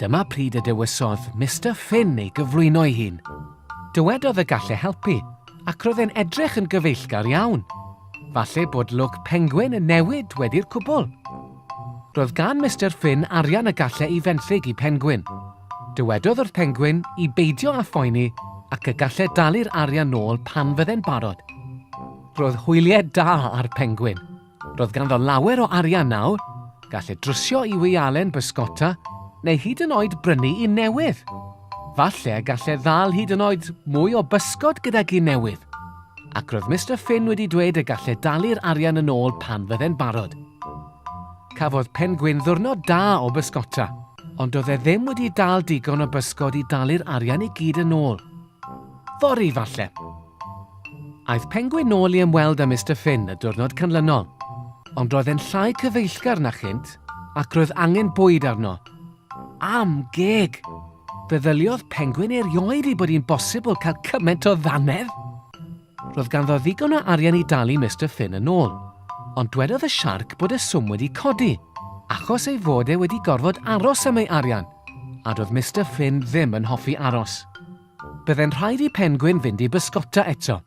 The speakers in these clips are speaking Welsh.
Dyma pryd y dewisodd Mister Finn ei gyflwyno ei hun. Dywedodd y gallai helpu, ac roedd e'n edrych yn gyfeillgar iawn. Falle bod lwc Pengwin yn newid wedi'r cwbl. Roedd gan Mister Finn arian y gallai ei fenthyg i Pengwin. Dywedodd wrth Pengwin i beidio â phoeni ac y gallai dalu'r arian nôl pan fydde'n barod. Roedd hwyliau da ar Pengwin. Roedd ganddo lawer o arian nawr, gallai drwsio i wialen bysgota, neu hyd yn oed brynu un newydd. Falle y gallai ddal hyd yn oed mwy o bysgod gydag un newydd. Ac roedd Mister Finn wedi dweud y gallai dalu'r arian yn ôl pan fydde'n barod. Cafodd Pengwin ddiwrnod da o bysgota, ond doedd e ddim wedi dal digon o bysgod i dalu'r arian i gyd yn ôl. Fory, falle. Aeth Pengwin nôl i ymweld â Mister Finn y diwrnod canlynol, ond roedd e'n llai cyfeillgar na chynt ac roedd angen bwyd arno. Am geg! Feddyliodd Pengwin erioed ei bod hi'n bosibl cael cymaint o ddannedd! Roedd ganddo ddigon o arian i dalu Mister Finn yn ôl, ond dwedodd y siarc bod y swm wedi codi, achos ei fod e wedi gorfod aros am ei arian, a doedd Mister Finn ddim yn hoffi aros. Bydde'n rhaid i Pengwin fynd i bysgota eto.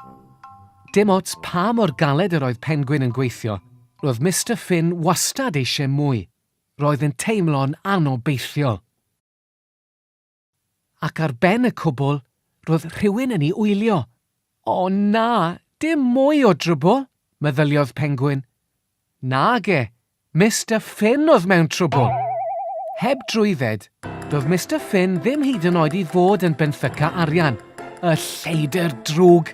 Dim ots pa mor galed yr oedd Pengwin yn gweithio, roedd Mister Finn wastad eisiau mwy. Roedd yn teimlo'n anobeithiol. Ac ar ben y cwbl, roedd rhywun yn ei wylio. O na, dim mwy o drwbl, meddyliodd Pengwin. Nage, Mister Finn oedd mewn trwbl! Heb drwydded, doedd Mister Finn ddim hyd yn oed i fod yn benthyca arian. Y lleidr drwg!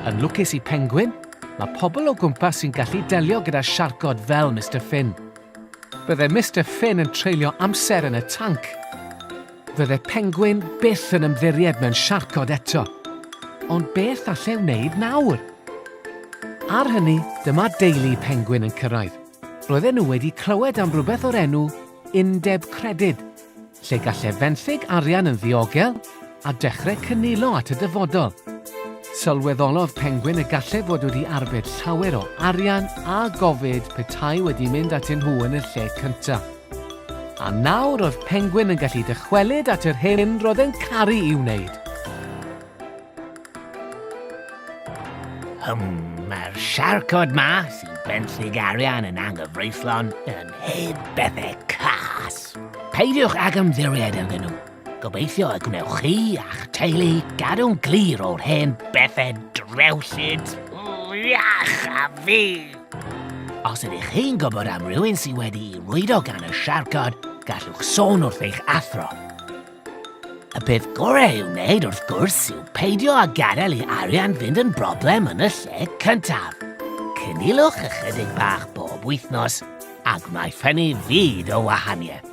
Yn lwcus i Pengwin, mae pobl o gwmpas sy'n gallu delio gyda siarcod fel Mister Finn. Bydde Mister Finn yn treulio amser yn y tanc. Fydde Pengwin byth yn ymddiried mewn siarcod eto. Ond beth alle wneud nawr? Ar hynny, dyma deulu Pengwin yn cyrraedd. Roedden nhw wedi clywed am rywbeth o'r enw Undeb Credyd, lle galle fenthyg arian yn ddiogel a dechrau cynilo at y dyfodol. Sylweddolodd Pengwin y galle fod wedi arbed llawer o arian a gofid petai wedi mynd atyn nhw yn y lle cyntaf. A nawr oedd Pengwin yn gallu dychwelyd at yr hyn roedd e'n caru i'w wneud. Hym, mae'r siarcod ma sy'n benthyg arian yn anghyfreithlon yn hen bethau cas. Peidiwch ag ymddiried ynddyn nhw. Gobeithio y gwnewch chi a'ch teulu gadw'n glir o'r hen bethau drewllyd. Iach a fi! Os ydych chi'n gwybod am rywun sydd wedi'i rwydo gan y siarcod, gallwch sôn wrth eich athro. Y peth gorau i'w wneud, wrth gwrs, yw peidio â gadael i arian fynd yn broblem yn y lle cyntaf. Cynilwch ychydig bach bob wythnos, a gwnaiff hynny fyd o wahaniaeth.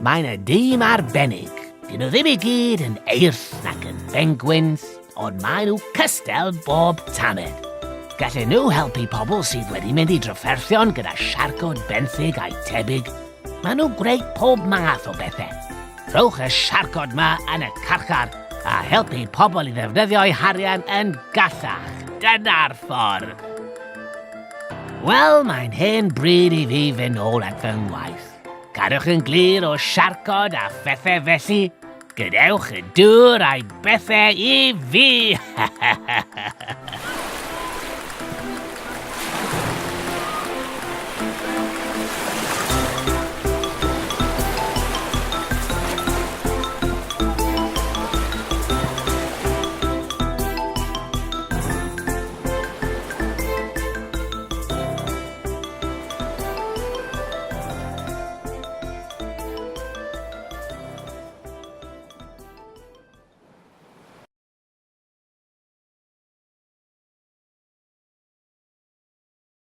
Mae yna dîm arbennig. Dyn nhw ddim i gyd yn eirth nac yn bengwins, ond maen nhw cystel bob tamed. Gallen nhw helpu pobl sydd wedi mynd i drafferthion gyda siarcod benthyg a'i tebyg. Maen nhw'n gwneud pob math o bethau. Rhowch y siarcod ma yn y carchar a helpu pobl i ddefnyddio'u harian yn gallach. Dyna'r ffordd. Wel, mae'n hen bryd i fi fynd nôl at fy ngwaith. Cadwch yn glir o siarcod a phethau felly. Gadewch y dŵr a'i bethau i fi!